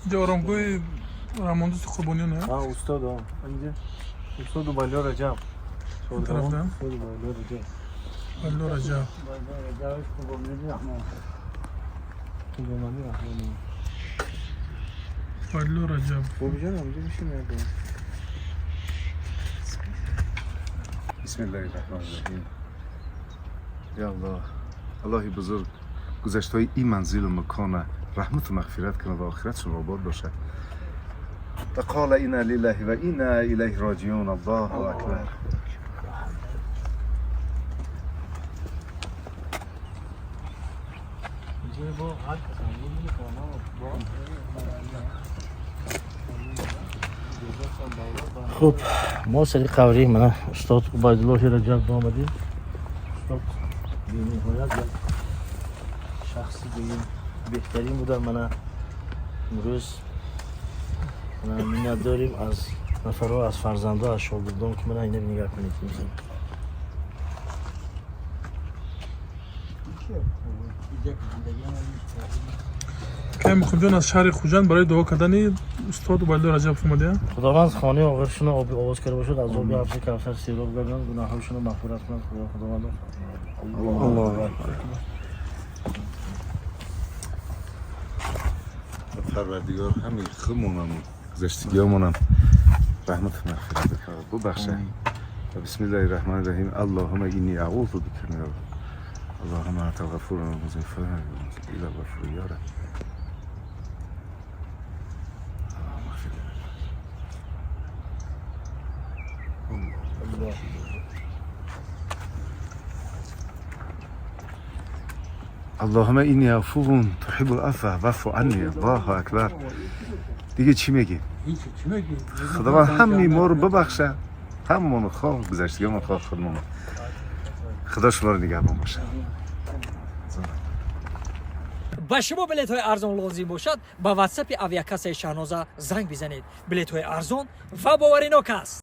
Инҷа оромгоҳи Раҳмондӯсти Қурбониён. А, устод, инҷа устод Убайдулло Раҷаб. Тарафда? Устод Убайдулло Раҷаб. Убайдулло Раҷаб. Қурбонали Раҳмонов. Убайдулло Раҷаб. Бобиҷон, ҳамҷа бишин. بسم الله الرحمن الرحیم. یا الله، الله بزرگ گذشته های این منزل و مکان رحمت و مغفرت کنه و آخرتشون آباد باشه. و قال انا لله و انا الیه راجعون. الله اکبر. Хуб, мо сари қабри мана устод Убайдуллоҳи Раҷаб омадем. Устод бениҳоят як шахси гӯем беҳтарин будан. Мана имрӯз мана миннат дорем аз нафарҳо, аз фарзандо, аз шогирдон, ки мана ина нигаҳ кунед. Кай Муқимҷон аз шаҳри Хуҷанд барои дуо кардани устод Убайдулло Раҷабов омадия. Худованд хонаи оғиршуно оби овоз карда бошад, аз оби ҳавзи Кавсар сероб гардонад, гуноҳҳояшонро мағфират кунад. Худо Худованд. Аллоҳу акбар. پروردگار همین خودمونم گذشتگیامونم رحمت و مغفرت کنه، ببخشه. و بسم الله الرحمن الرحیم. اللهم اینی اعوذ بک من اللهم انت الغفور المذنب الى الغفور یا رب. اللهم اغفر لنا. اللهم اینی عفو تحب العفو فاعف عنی. الله اکبر. دیگه چی میگی؟ خداوند همه ما رو ببخشه، هممون، خواه گذشتگیمون، خواه خودمون. خدا شما رو نگهبان باشه. Ба шумо билетҳои арзон лозим бошад, ба ватсапи авиакассаи Шаҳноза занг бизанед. Билетҳои арзон ва боваринок аст.